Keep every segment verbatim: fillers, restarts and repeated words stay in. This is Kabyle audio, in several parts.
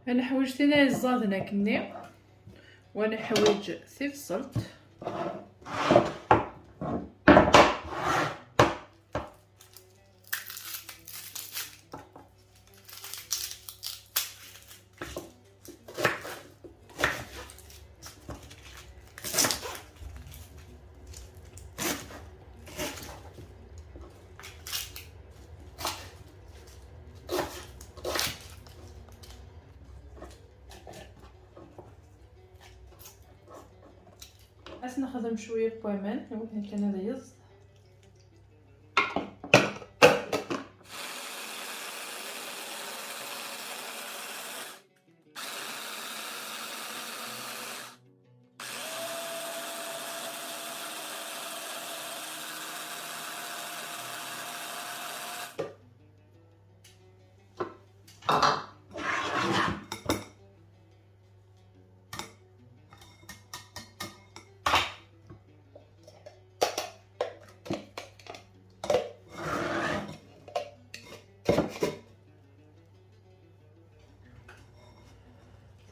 Ad neḥwiǧ tin ay ẓẓaden akkenni, wa neḥwiǧ tibṣelt. Ad s-nexdem cwiya n waman, iwakken kan ad yeẓ.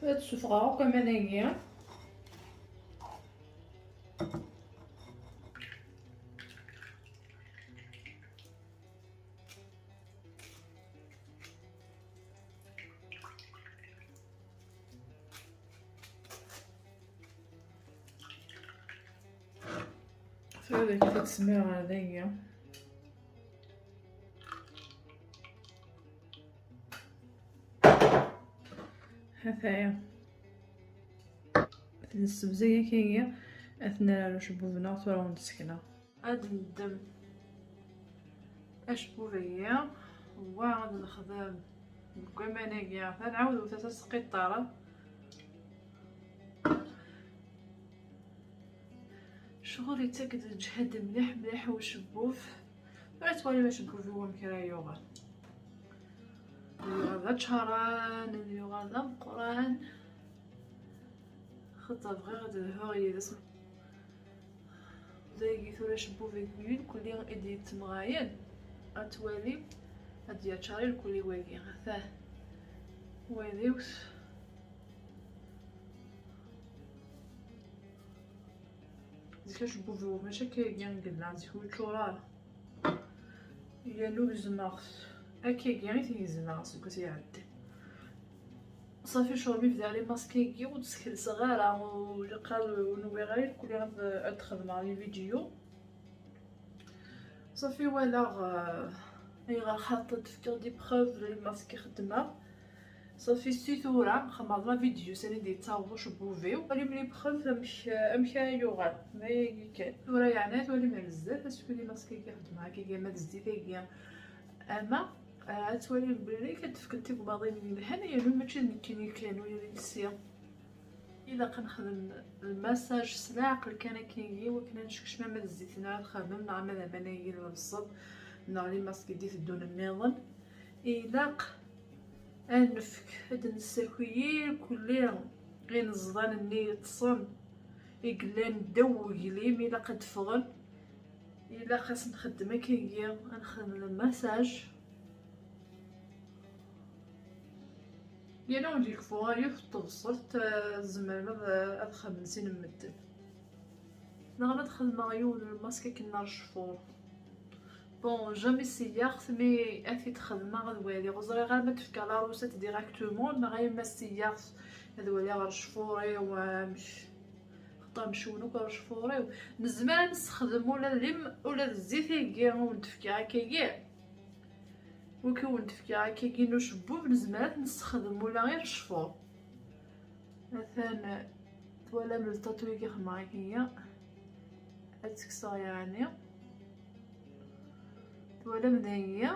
Ad ssufɣeɣ akk aman-agi. Tura dagi ad smiɣ ɣer dagi. Hataya. Ad t-nessebzeg akagi, ad t-nerr ar ucebbub-nneɣ tura ur n-sekneɣ. Ad neddem acebbub-agi, wa ad nexdem deg waman-agi, ad nɛawed ur tas asqiṭṭar. Ccɣel yettak-d lǧehd mliḥ mliḥ i ucebbub. Tura twalim acebbub-iw amek ara yuɣal. Ad yuɣal d ačaran, ad yuɣal d ameqqran. Xaṭer bɣiɣ ad lhuɣ yid-s. Dagi tura acebbub-agi irkelli i d-yettemɣayen. Ad twalim, ad d-yaččar irkelli wagi. Atan. Waliwt. Zik acebbub-iw mačči akka yagi i yella, zik ur yeččur ara. Yernu gezmeɣ-t. Akkagi i t-gezmeɣ aseggas iɛeddan. Ṣafi, ccɣel mi bdiɣ les masques-agi ur d-skelseɣ ara, ur ilaq ara, ur nwiɣ ara irkelli ad, ad d-xedmeɣ les vidéos. Ṣafi walaɣ, euh, ayɣer xaṭer d-fkiɣ des preuves les masques i xeddmeɣ. Ṣafi si tura xedmeɣ la vidéo sani d-yettaweḍ ucebbub-iw. Twalim les preuves amek, amek ara yuɣal. D ayagi kan. Tura yeɛni twalim ar zdat, asku les masques-agi xeddmeɣ akkagi ama d zzit-agi ama, euh, ad twalim belli ad d-fken tigmaḍin yelhan, yernu mačči d nekkini kan, ula d iles-i. Ilaq ad nexdem lmasaj s leɛqel kan akkagi, wakken ad neskecem ama d zzit-nni ara txedmem, neɣ ama d aman-agi n lebṣel, neɣ les masques i d-iteddun nniḍen. Ilaq ad nefk, ad d-nessaki irkelli ineẓḍan-nni yeṭṭsen, i yellan ddaw weglim, ilaq ad d-ffɣen. Ilaq ad s-nxeddem akkagi, ad nexdem lmasaj. Yal awen d-yekfu yiwet n tebṣelt, eh, tzemrem ad, ad txedmem sin n medden. Neɣ ad xedmeɣ yiwen n lmask akken ar ccfur. Bon, jamais seyyaɣ-t, mi ad t-id-xedmeɣ ad waliɣ. Ur ẓriɣ ara ma d-fkeɣ la recette directement, neɣ ama seyyaɣ-t ad waliɣ ar ccfur-iw, amek. Xaṭer mecwen akk ar ccfur-iw. Nezmer ad nessexdem ula d lim-, ula d zzit-agi i wen-d-fkiɣ akkagi. Wiki wen-d-fkiɣ akkagi n ucebbub, nezmer ad t-nessexdem ula i ccfur. Atan twalam lṭatu-agi xedmeɣ akkagi. Ad tt-kkseɣ yeɛni. Twalam dagi,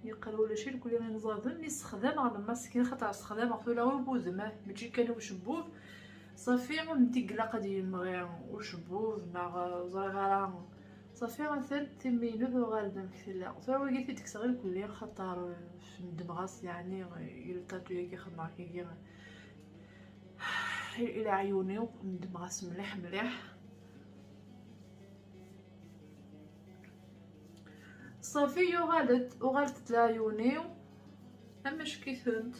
yeqqel ulac irkelli ineẓḍaden mi ssexdameɣ lmask-nni, xaṭer ssexdameɣ-t ula i wudem, mačči kan i ucebbub. Ṣafi, mi d-ilaq ad yemɣi ucebbub, neɣ, ur ẓriɣ ara. Ṣafi, atan timi-inu tuɣal-d amek tella. Tura wagi t-id-kkseɣ irkelli, xaṭer, eh, nedmeɣ-as, yeɛni, eh, i lṭatu-agi xedmeɣ-t-agi, eh, i leɛyun-iw, nedmeɣ-as mliḥ mliḥ. Ṣafi, yuɣal-d, uɣalent-d leɛyun-iw am acek-itent.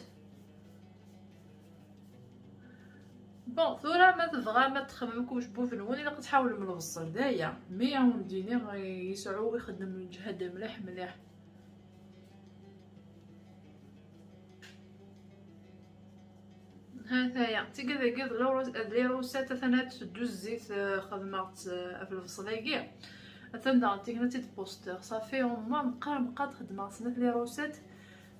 Bon, tura ma tebɣam ad txedmem kucbub-nwen, ilaq ad tḥawlem lebṣel, d aya. Mi awen-d-iniɣ yesɛu ixeddem lǧehd mliḥ mliḥ. Ha-t-aya. Tigad-agi d les recettes, atan ad teddu zzit, eh, xedmeɣ-tt, eh, ɣef lebṣel-agi. Atan daɣen tigna ad tt-id-poster. Ṣafi, au moins, meqqar, meqqar xedmeɣ snat les recettes.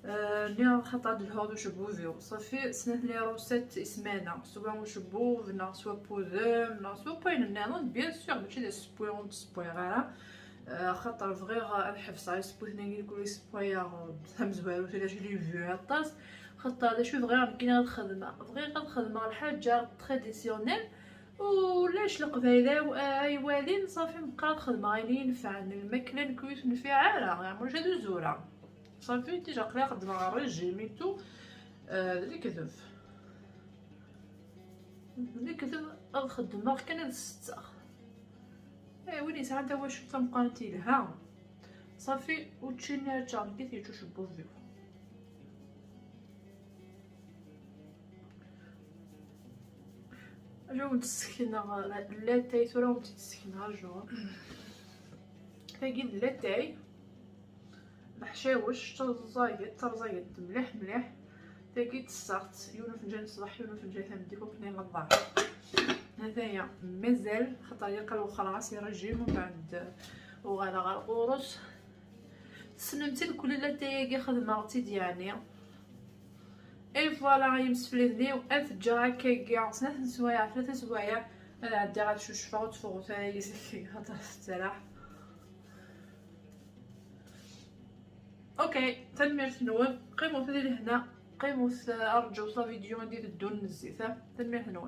Eh, nniɣ xaṭer ad lhuɣ d ucebbub-iw. Ṣafi, snat les recettes i ssmana. Swa ucebbub, neɣ swa pudem, neɣ swa wayen nniḍen. Bien sûr, mačči d asewwi ur d-sewwiɣ ara. Eh, xaṭer bɣiɣ ad ḥebseɣ isewwiten-agi, kul isewwayeɣ d tamezwarut, ulac les vues aṭas. Xaṭer d acu bɣiɣ nekkini ad xedmeɣ? Bɣiɣ ad xedmeɣ lḥaǧa traditionnelle, ulac Leqbayel ay walin, ṣafi meqqar ad xedmeɣ ayen i yi-nefɛen, lmakla nekk ur yi-tenfiɛ ara, yeɛmer ad uzureɣ. Ṣafi, déjà aql-i xeddmeɣ régime et tout, eh, d lekdeb. D lekdeb, ad xeddmeɣ kan ad setteɣ. Eh, win yesɛan tawacult tameqqrant yelha. Ṣafi, učči-nni ara ččeɣ nekkini yečča ucebbub-iw. Ajo wen-d-ssekneɣ latay, tura wen-tt-id-ssekneɣ ajo. Tagi d latay. Leḥcawec, ttaẓẓaget, ttaẓẓaget mliḥ mliḥ. Tagi ttesseɣ-tt, yiwen ufenǧal ṣṣbeḥ, yiwen ufenǧal tameddit, wakken ay meḍḍaɛ. Hataya, mazal, xaṭer yeqqel wexxreɣ-as i régime, umbeɛd uɣaleɣ ɣer ɣur-s. Tessnem-tt-id, kul latay-agi xedmeɣ-tt-id, yeɛni. Et voilà, ay imsefliden-iw, ad t-ǧǧeɣ akkagi snat n sswayeɛ, tlata sswayeɛ, ad ɛeddiɣ ad cucfeɣ, ur ttfuɣut ara yis-i, xaṭer tettraḥ. Ok, tanemmirt-nwen, qqimut di lehna, qqimut, eh, rǧut la vidéo i d-iteddun n zzit, eh, tanemmirt-nwen.